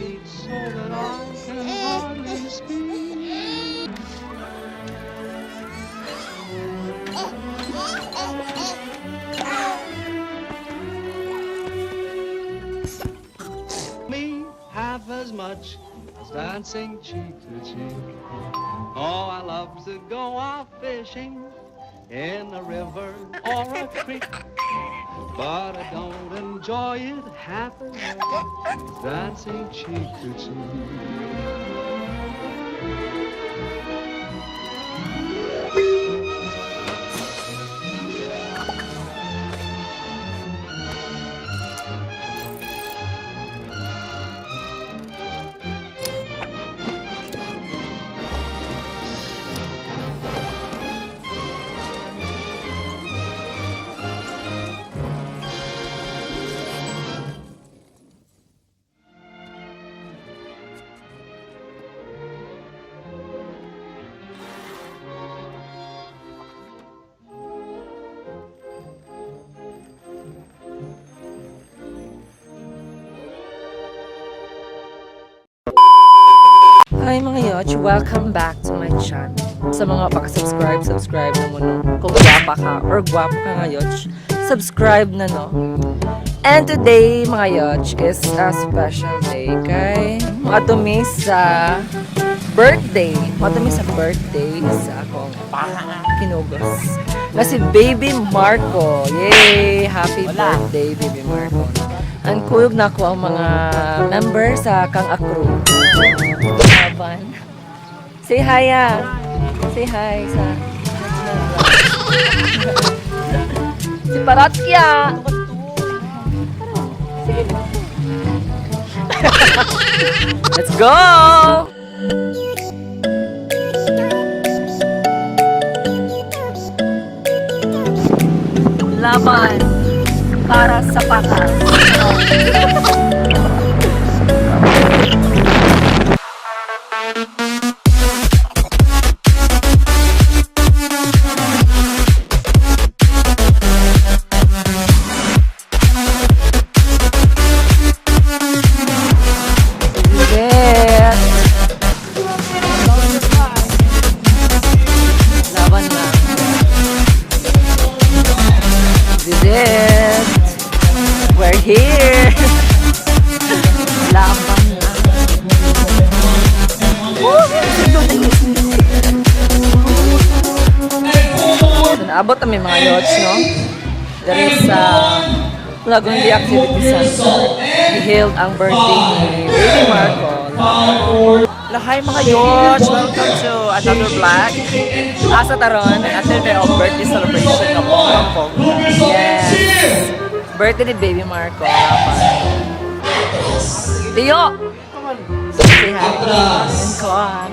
feet so that I can hardly speak. Me half as much as dancing cheek to cheek. Oh, I love to go out fishing in a river or a creek. But I don't enjoy it half as much as dancing cheek to cheek. Hi, mga yoch! Welcome back to my channel. Sa mga paka-subscribe, subscribe na mo, no. Kung gwapa ka or gwapa ka nga yoch, subscribe na, no. And today, mga yoch, is a special day kay maadto sa birthday. Maadto sa birthday sa akong kinugos na si Baby Marco. Yay! Happy birthday, Baby Marco. Ang kuyog na ako ang mga member sa Kang Akro. Laban. Say hi, ah. Say hi sa... Si Paratya! Sige. Let's go! Laban para sa patas. Yes. Laban na. This is it. We're here. Laban na. Woo! So, naabot kami, mga yachts, no? There is sa Lagundi Activity Center. He-held ang birthday ni Baby Marco. Hi, mga yosh! Welcome to another vlog. Asa taron? Attend may of birthday celebration ng Bonggang Yes. Birthday ni Baby Marco. Laban. Tiyo! Say hi. And Kon.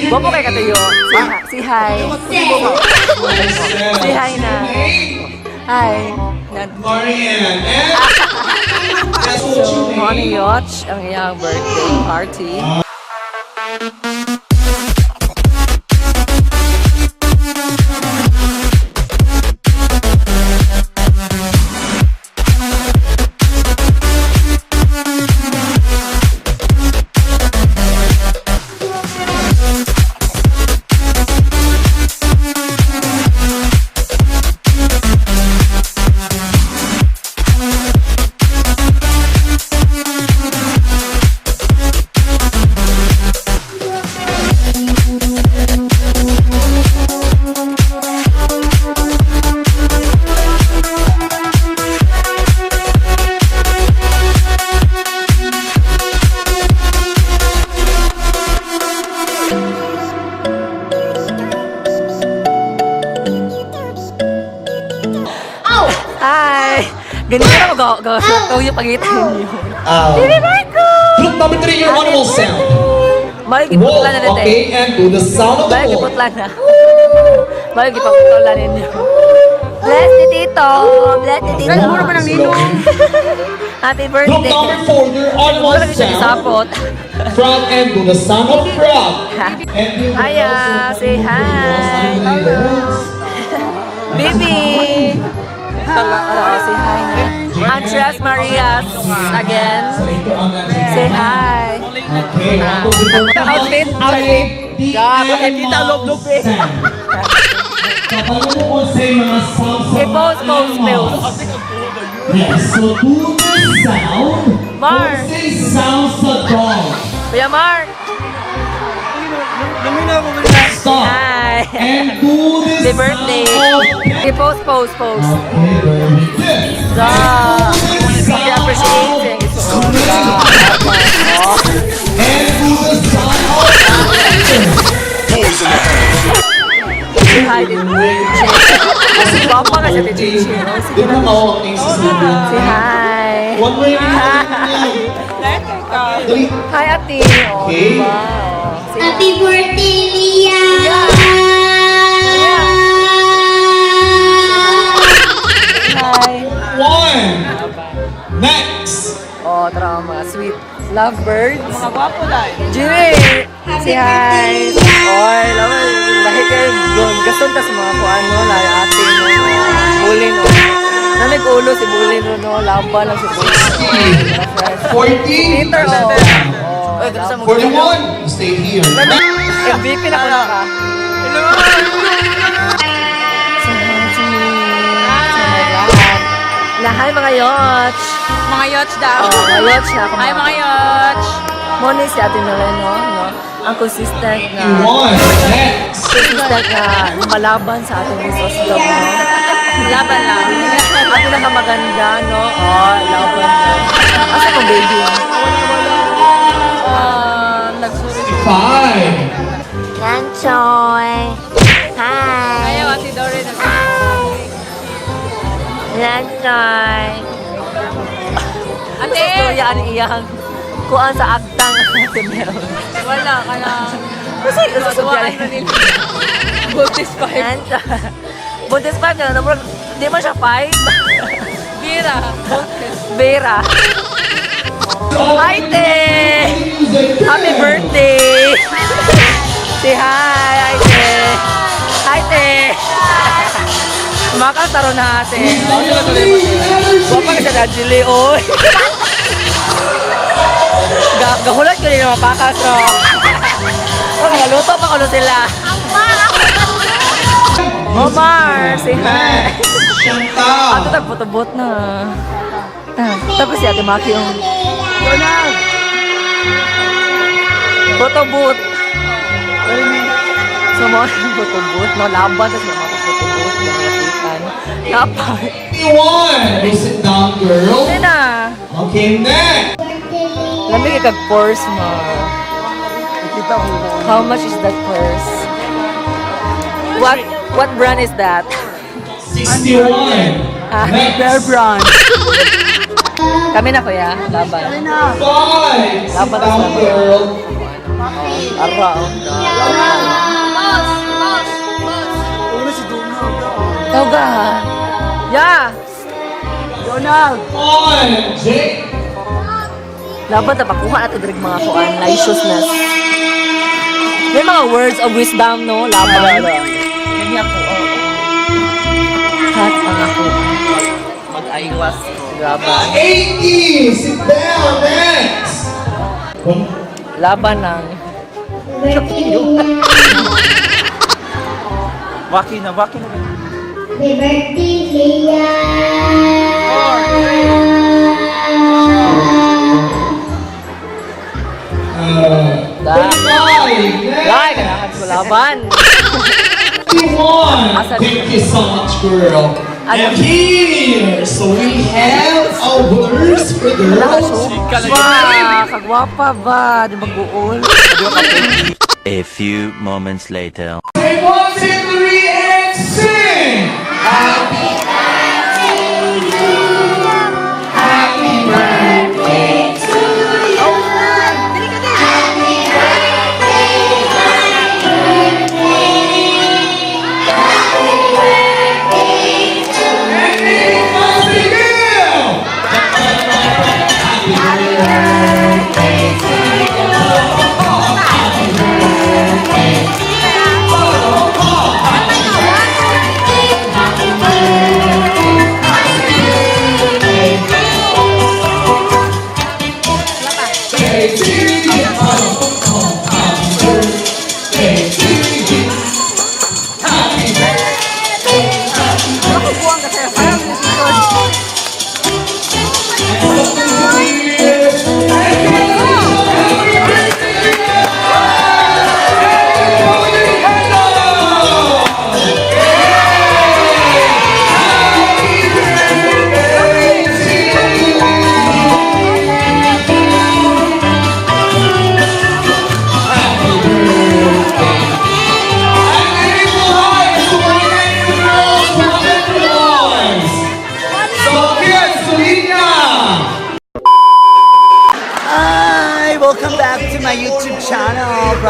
Bobo kay ka, Tiyo. Say hi. Say hi. Say hi na. Hi. So, mo ni Yoch ang iyang birthday party. Hi! Ganito na mag-go yung pagitan niyo. Baby Marco! Group number 3, your animal sound. May giputla Wolf, na natin. okay, and do the sound of the May wolf. giputla na. May giputla ninyo. Bless ni Tito! Bless ni Tito! Mura pa ng ninong! Happy Group birthday! number 4, your animal Wala siya sound. isapot. Frog, and do the sound of frog. And do the Hiya! Say hi! Baby! Hello! Say hi na. Andres Marias again. Say hi. Okay, 1, 2, 3, 4, Outfit, outfit. Gago, kita loob-loob eh. Kapag mo sa mga sound sa Okay, pose, pose, pose. Yes, so do the sound. Mar. Say sound sa dog. Kuya Mark. Stop. Hi. And do the Happy birthday. sound of Okay, pose, pose, pose. Okay, very good. Da. We appreciating. It's all da. And do the sound of Say hi to Chichi. Kasi gwapa ka siya, Chichi. No? Sige Di na. na mawag ang susunod. Say hi. One more minute. Dali. Hi, ate. Oh, Okay. diba? Oh. Say hi. Happy birthday, Leah! Hi. One. Next. Oh, trauma. Sweet. Lovebirds. Mga gwapo dahil. Jimmy! Say hi! Oy, love. Lahi kayo. Gaston ta sa mga kuan no, lahi ate no. Bulin no. Namig ulo si Bulin no, no. Laban lang si Bulin. No. 14. Peter oh. Oy, ganun sa mga 41. Stay here. MVP na ko na ka. Say hi to me. Oh my God. Na hi mga yacht. Mga yachts daw. Oh, mga yacht na ako. Hi mga yachts! Mo ni si Ate Noel no, no. Ang consistent na 51. Next. consistent na lumalaban sa ating Miss Oslo. No? Laban lang. Ang pinakamaganda, no? Oh, laban na. Asa kong baby? Nagsuri. 5. Lanchoy! Hi! Ayaw, Ate Dory. Lanchoy! Ate! Storya ang iyang kuan sa agtang Ate Mel. Wala ka lang. Kasi sa Tuwaan na nila. Buntis 5. Lanchoy. Buntis 5 na lang. Di man siya 5. Bira. Buntis. Vera. Hi, te! Happy birthday! Say hi! Hi, te! Hi, te! Makasaro na ate. Wapa ka sa Dajili, oy. Gahulat ko din ang mapakas, no? Oh, nagaluto pa ko no sila. Omar, say hi. Next. Chantal. Ato tagputubot na. Ah, tapos si Ate Maki yung photo booth. So, mga photo booth, no? Laban, tapos may mga photo booth, mga lapitan. Kapag. 51. Go sit down, girl. Hindi na. Okay, next. Lamig kag purse mo. How much is that purse? What brand is that? 61. Ah, Next. brand. Kami na kuya, laban. 5. Sit Dapat down, sa- girl. Ara, oh. Boss! Boss! Boss! Tawag ka. Yeah. 1. Jake. Laban ta pakuha nato diri mga kuan liciousness. May mga words of wisdom no, laban. Kanya ako, oh. Cut ang ako. Mag-aywas ko. Grabe. 80. Sit down. Next. Laban ng Waki na, waki na. Happy birthday, Leah! Da. 35. Lai Next. kanahan ko laban. 51. Asa- Thank you so much, girl. And here, so we have our words for girls. Ba, kagwapa ba? Di mag-uol. A few moments later. Say 1, 2, 3, and sing. Happy Happy birthday to you. Happy birthday, girl. Happy birthday.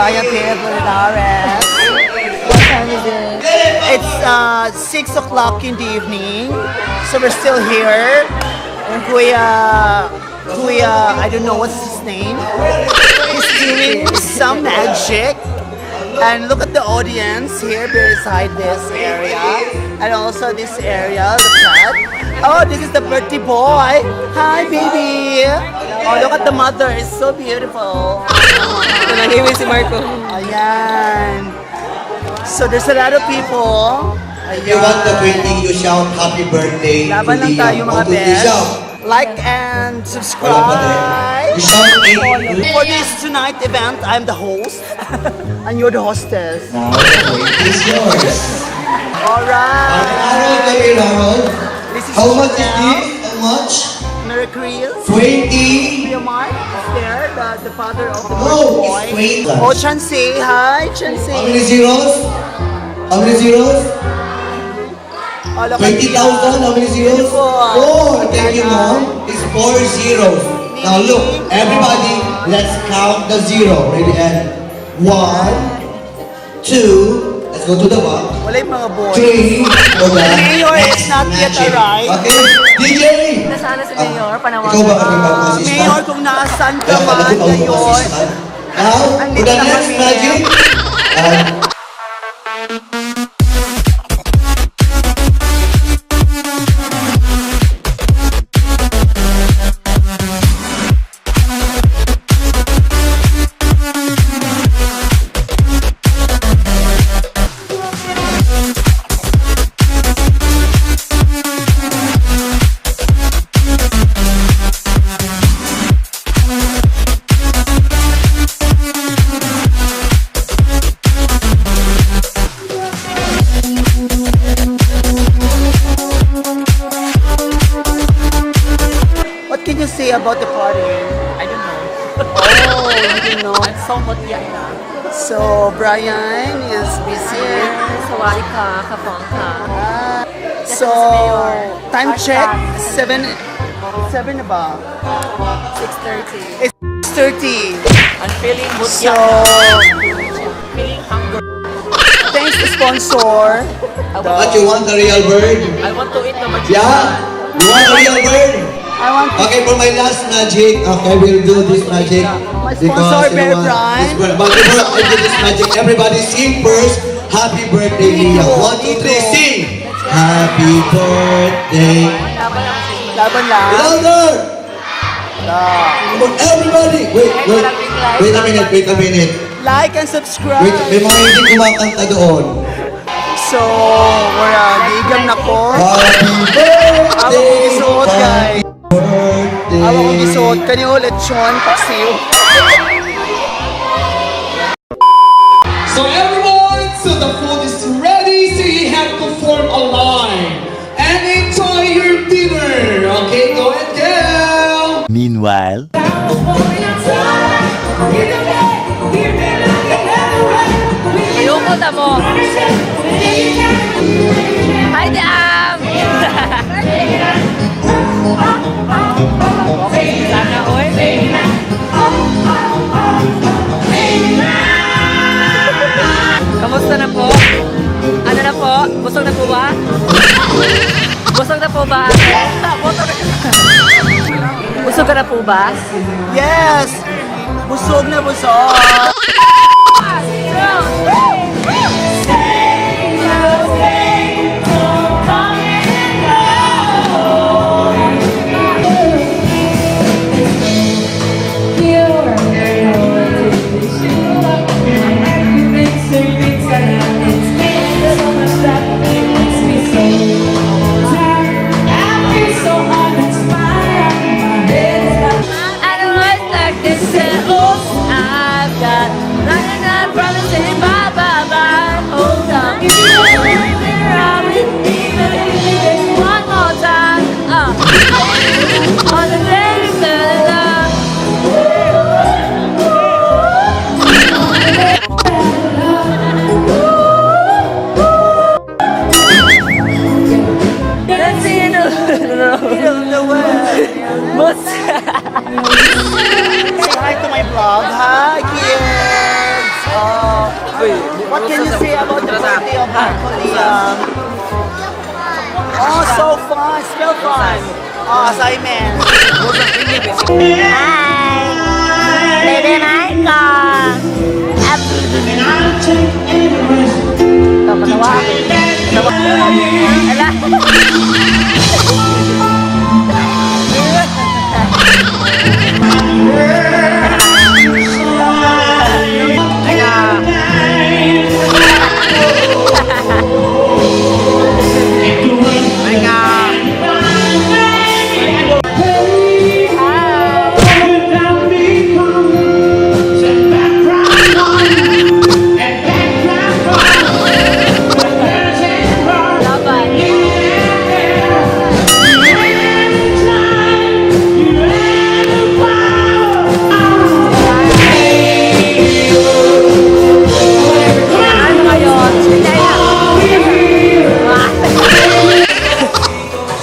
Brian Pedro Linares. What time is it? It's 6 o'clock in the evening. So we're still here. And Kuya, I don't know what's his name. He's doing some magic. And look at the audience here beside this area. And also this area, the cat. Oh, this is the birthday boy. Hi, baby. Oh, look at the mother. It's so beautiful. Nanghiwi si Marco. Ayan. So there's a lot of people. If you want the Ayan. painting, you shout "Happy birthday" Laban to lang Liam. tayo, mga One, two, three, bes. shout. Like and Wala pa din. subscribe. You shout eight. For this tonight event, I'm the host. And you're the hostess. Now the point is yours. Alright. Harold, come here, Harold. This is How much is Chanel. this? How much? Merry Chris. 20. Kuya Mark is there, the father of the No, birthday it's boy. 20. Oh, Chansey. Hi, How many Chansey. zeros? How many zeros? Oh, look at 20,000? How many zeros? Beautiful. Four. Thank you, Mom. It's four zeros. Now look, everybody, let's count the zero. Ready? And one, two, let's go to the one. Wala yung mga boy. Three, for the Mayor is next not yet magic. arrived. Okay, DJ! Nasaan na si Mayor? Panawagan. Ikaw ba kami mag-assistant? Mayor, kung nasaan ka Kaya pala man ikaw ngayon. mag-assistant. Now, for Andito the na next kami. magic, What can you say about the party? I don't know. Oh, you don't know. I'm so mutya na. So, Brian is busy. Sawari ka, kapong ka. So, time check, 7, 7 na ba? 6:30. It's 30. I'm feeling So, Feeling hunger. Thanks to sponsor. What, you want the real bird? I want to eat the magic. Yeah? You want the real bird? I want Okay, for my last magic, okay, we'll do this magic. My sponsor, Because, you know Bear what, Brand. But before I do this magic, everybody sing first. Happy birthday, Liam. One, two, three, sing! Happy birthday. Laban lang. Louder! Come on, everybody! Wait, wait. Wait a minute, wait a minute. Like and subscribe. Wait, may mga hindi kumakanta doon. So, wala, giigam na ko. Happy birthday! Awa kong gisuot, guys. Birthday! Awa kong gisuot. Kani o, lechon, paksiw. So everyone, so the food is ready, so you have to form a line and enjoy your dinner. Okay, go and go. Meanwhile. Ayoko na mo. Hi, Dam! Sana, oy. Kamusta na po? Ano na po? Busog na po ba? Busog na po ba? Busog ka na po ba? Yes! Busog na busog! I don't like this. Oops, I've got 99 problems in my body. Marco, Liam. Oh, so fun! Spell fun! Oh, assignment. Hi! Baby Marco! Patawa. Ala. Laban. Ano ngayon?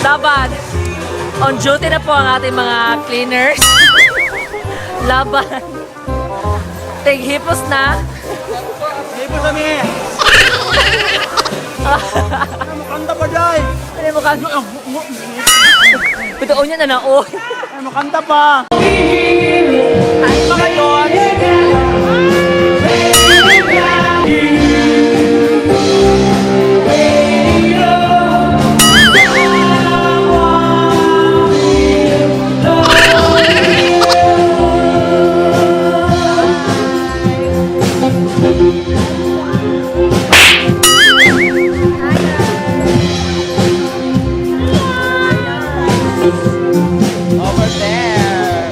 Laban. On duty na po ang ating mga cleaners. Laban. Tighipos na. Libo kami! Ano kanta pa dyan? Ano mo ka? Pitoon niya na na, oh. Ano kanta pa? Ay, mga yun! Over there!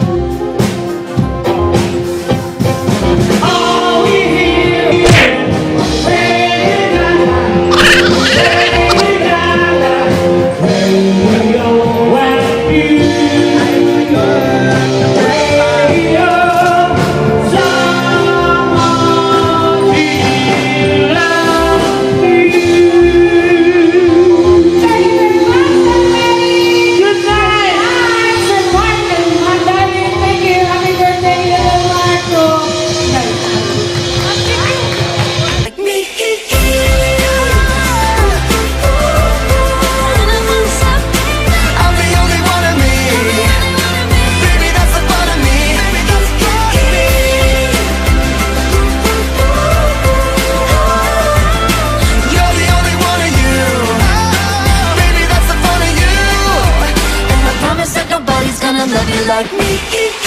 I'm the only one of me. Baby, that's the fun of me. Baby, that's the fun of me. You're the only one of you. Baby, that's the fun of you. And I promise that nobody's gonna love you like me.